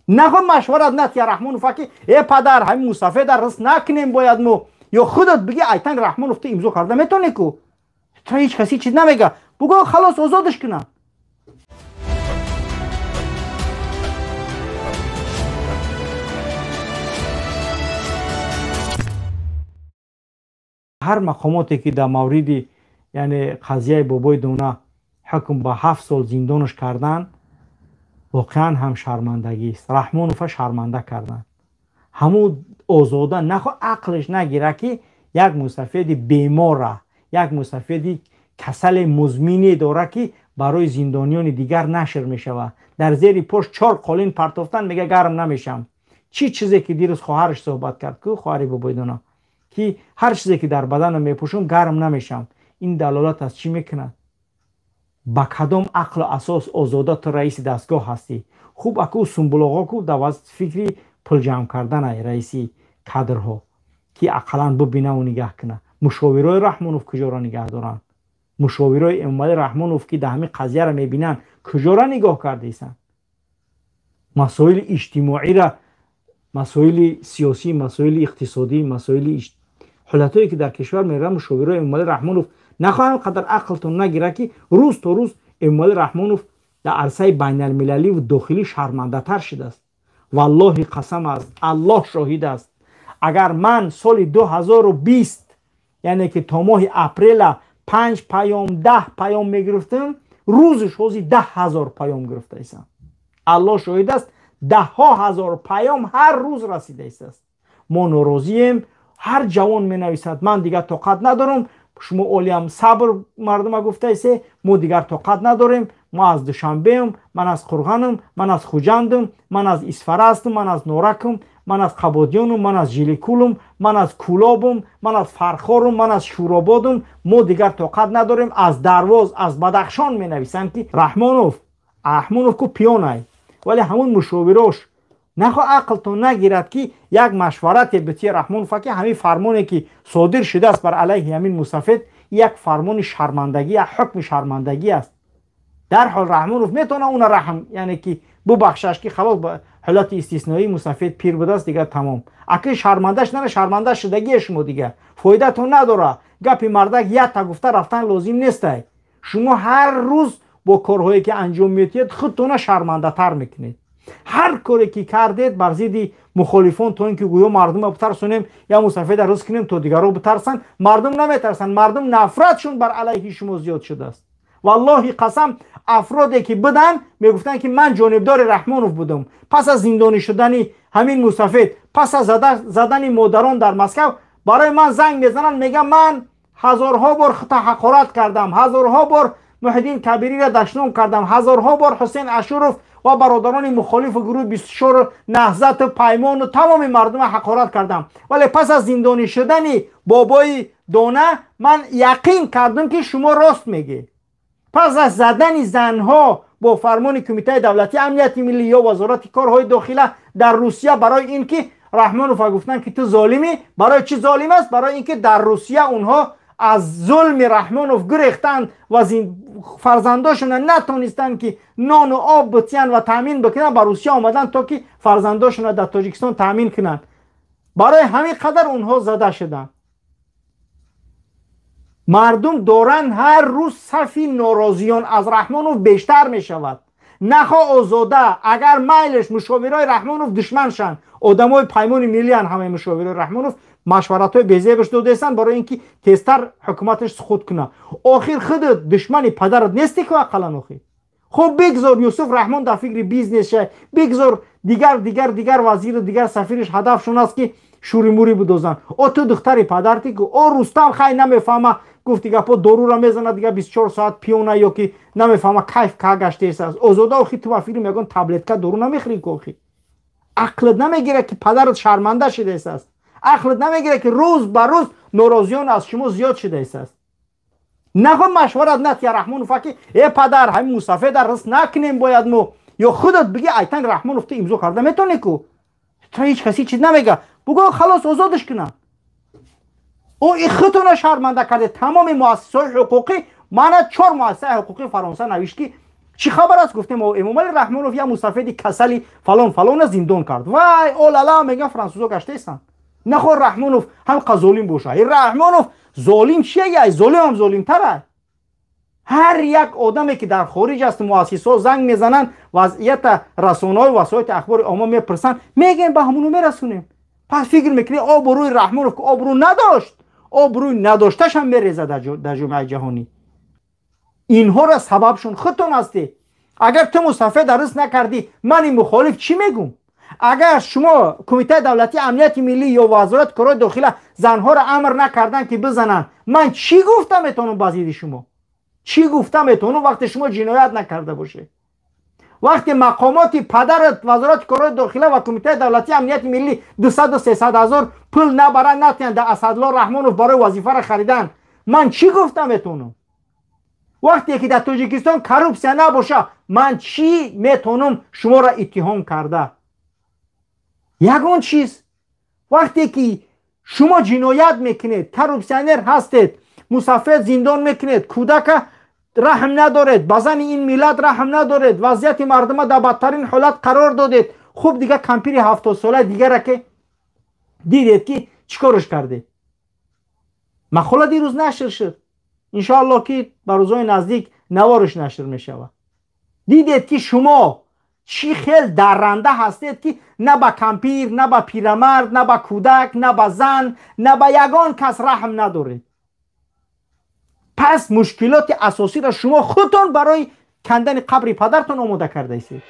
Нахо машварат натия Раҳмонов ки э падар, ҳамин мусафеда рис накунем бояд мо, ё худат биги айтан Раҳмонов ту имзо карда метавонӣ ку? То ҳеҷ каси чиз намега. Буго халос озодаш кунам. Ҳар мақомоте ки дар мавриди яъне қазияи бобои дона ҳукм ба 7 сол зиндонаш кардан, воқеан ҳам шармандагист. Раҳмонова шарманда кардан. Ҳамун озода нахо ақлш нагира ки як мусафеди бемора, як мусафеди касали музмине дора ки барои зиндониёни дигар нашр мешавад. Дар зери пош 4 қолин партофтан мега гарм намешам. Чӣ чизе ки дирӯз хоҳараш суҳбат кард ку, хоҳари бобои дона, ки ҳар чизе ки дар баданам мепӯшам гарм намешам. Ин далолат аз чӣ мекунад? Ба кадом ақлу асос озода ту раиси дастгоҳ ҳастӣ? Хуб аку сумбулоғо ку дар фикри пул ҷамъ карданай раиси кадрҳо ки ақаллан бубинаву нигаҳ кунад. Мушовирои Раҳмонов куҷоро нигаҳ доранд? Мушовирои Эмомалӣ Раҳмонов ки дар ҳамин қазияро мебинанд куҷоро нигоҳ кардаистанд? Масоили иҷтимоиро, масоили сиёсӣ, масоили иқтисодӣ, масоили ҳолатҳое ки дар кишвар мераванд, мушовирои Эмомалӣ Раҳмонов нахоҳам қадар ақлтон нагирад ки рӯз то рӯз Эмомалӣ Раҳмонов дар арсаи байналмилаливу дохилӣ шармандатар шудааст. Валлоҳи қасам аст, Аллоҳ шоҳид аст. Агар ман соли 2020, яъне ки то моҳи апрела 5 паём, 10 паём мегирифтам, рӯзиш ҳози 10 ҳазор паём гирифтаистам. Аллоҳ шоҳид аст, даҳҳо ҳазор паём ҳар рӯз расидаистааст. Мо норозием, ҳар ҷавон менависад ман дигар тоқат надорам, шумо олиам сабр мардума гуфтаисе, мо дигар тоқат надорем, мо аз Душанбеам, ман аз Қурғанам, ман аз Хуҷандам, ман аз Исфара ҳастам, ман аз Норакам, ман аз Қабодиёнам, ман аз Жиликулам, ман аз Кулобам, ман аз Фархорам, ман аз Шӯрободам, мо дигар тоқат надорем. Аз Дарвоз, аз Бадахшон менависанд ки Раҳмонов, Раҳмонов ку пиёнай, вале ҳамун мушовирош нахо ақлтон нагирад ки як машварате бития Раҳмонов ки ҳамин фармоне ки содир шудааст бар алайҳи ҳамин мусафед як фармони шармандагӣ, як ҳукми шармандагӣ аст. Дарҳол Раҳмонов метавонад уна раҳм, яъне ки бубахшаш ки халос ҳолати истисноӣ мусафед пир будааст, дигар тамом. Аки шармандаш нара, шарманда шудагие шумо дигар фоидатон надора. Гапи мардак якта гуфта рафтан лозим нестай. Шумо ҳар рӯз бо корҳое ки анҷом медиҳед худтона шармандатар мекунед. Ҳар коре ки кардед бар зидди мухолифон, то ин ки гӯё мардумро битарсонем, я мусафеда рӯз кунем то дигарро битарсанд, мардум наметарсанд. Мардум нафратшон бар алайҳи шумо зиёд шудааст. Валлоҳи қасам, афроде ки буданд мегуфтанд ки ман ҷонибдори Раҳмонов будам. Пас аз зиндонӣ шудани ҳамин мусафед, пас аз задани модарон дар Москав, барои ман занг мезананд, мегӯянд ман ҳазорҳо бор хута ҳақорат кардам, ҳазорҳо бор Муҳиддин Кабириро дашном кардам, ҳазорҳо бор Ҳусейн Ашуров ва бародарони мухолифу гурӯҳи 24 Наҳзату Паймону тамоми мардума ҳақорат кардам. Вале пас аз зиндонӣ шудани бобои дона ман яқин кардам ки шумо рост мегӯед. Пас аз задани занҳо бо фармони Кумитаи давлатии амнияти миллӣ ё Вазорати корҳои дохила дар Русия барои ин ки Раҳмонова гуфтанд ки ту золимӣ. Барои чӣ золим аст? Барои ин ки дар Русия онҳо аз зулми Раҳмонов гурехтанд ва фарзандошона натонистанд ки нону об битиянд ва таъмин бикунанд, ба Русия омаданд то ки фарзандошона дар Тоҷикистон таъмин кунанд. Барои ҳамин қадар онҳо зада шуданд. Мардум доранд ҳар рӯз сафи норозиён аз Раҳмонов бештар мешавад. Нахо озода, агар майлеш мушовирои Раҳмонов душман шанд, одамои паймони миллиян ҳамаи мушовирои Раҳмонов машваратҳои безебаш додаистанд барои ин ки тезтар ҳукуматаш суқут кунад. Охир худат душмани падарат нестӣ ку ақаллан охир. Хуб бигзор Юсуф Раҳмон дар фикри бизнесша, бигзор дигар дигар дигар вазиру дигар сафириш ҳадафшон аст ки шӯримӯрӣ бидозанд. О ту духтари падарти ку, о Рустам хай намефаҳма, гуфт гапо дорура мезанад дигар 24 соат пиёна ё ки намефаҳма кайф ка гаштааст. Озода охи ту ба фикри мегон таблетка дору намехӯрӣ ку охи. Ақлат намегирад ки падарат шарманда шудааст. Ақлат намегирад ки рӯз ба рӯз норозиён аз шумо зиёд шудааст. Нахо машварат натия Раҳмонов ки э падар, ҳамин мусафеда рис накунем бояд мо, ё худат биги айтан Раҳмонов ту имзо карда метавонӣ ку? То ҳеҷ каси чиз намега. Буго халос озодаш кунанд. О худтона шарманда карде. Тамоми муассисаҳои ҳуқуқӣ, мана 4 муассисаи ҳуқуқии Фаронса навишт ки Чӣ хабар аст? Гуфтем, Эмомали Раҳмонов як мустафеди касали фалон фалона зиндон кард. Вай, олала, мегӯян, франсузо гаштаистанд. Нахоҳ Раҳмонов ҳам қа золим боша. Раҳмонов золим чия? Золимам золимтара. Ҳар як одаме, ки дар хориҷ аст, муассисҳо занг мезананд, вазъията расонаҳои васоити ахбори омма мепурсанд, мегӯем, ба ҳамуно мерасонем. Пас фикр мекунӣ, обрӯи Раҳмонов, ки обрӯ надошт, обрӯи надошташам мерезад дар ҷомеаи ҷаҳонӣ. Инҳоро сабабшон худтон ҳастед. Агар ту мустафед дарст накардӣ, мани мухолиф чӣ мегӯм? Агар шумо Кумитаи давлатии амнияти миллӣ ё Вазорати корҳои дохила занҳоро амр накарданд, ки бизананд, ман чӣ гуфта метавонам ба зидди шумо? Чӣ гуфта метавонам, вақте шумо ҷиноят накарда бошед? Вақте мақомоти падарат, Вазорати корҳои дохила ва Кумитаи давлатии амнияти миллӣ, 200-300 ҳазор пул набаранд, натиҳанд да Асадулло Раҳмонов барои вазифаро харидан, ман чӣ гуфта метавонам? Вақте ки дар Тоҷикистон коррупсия набоша, ман чӣ метавонам шуморо иттиҳом карда? Ягон чиз. Вақте ки шумо ҷиноят мекунед, коррупсионер ҳастед, мусафед зиндон мекунед, кӯдака раҳм надоред, ба зани ин миллат раҳм надоред, вазъияти мардума дар бадтарин ҳолат қарор додед. Хуб, дига кампири 70-солаи дигара ки дидед, ки чӣ корш кардед. Мақола дирӯз нашр шуд, иншоалло, ки ба рӯзҳои наздик навориш нашр мешавад. Дидед, ки шумо чӣ хел дарранда ҳастед, ки на ба кампир, на ба пирамард, на ба кӯдак, на ба зан, на ба ягон кас раҳм надоред. Пас мушкилоти асосиро шумо худтон барои кандани қабри падартон омода кардаистед.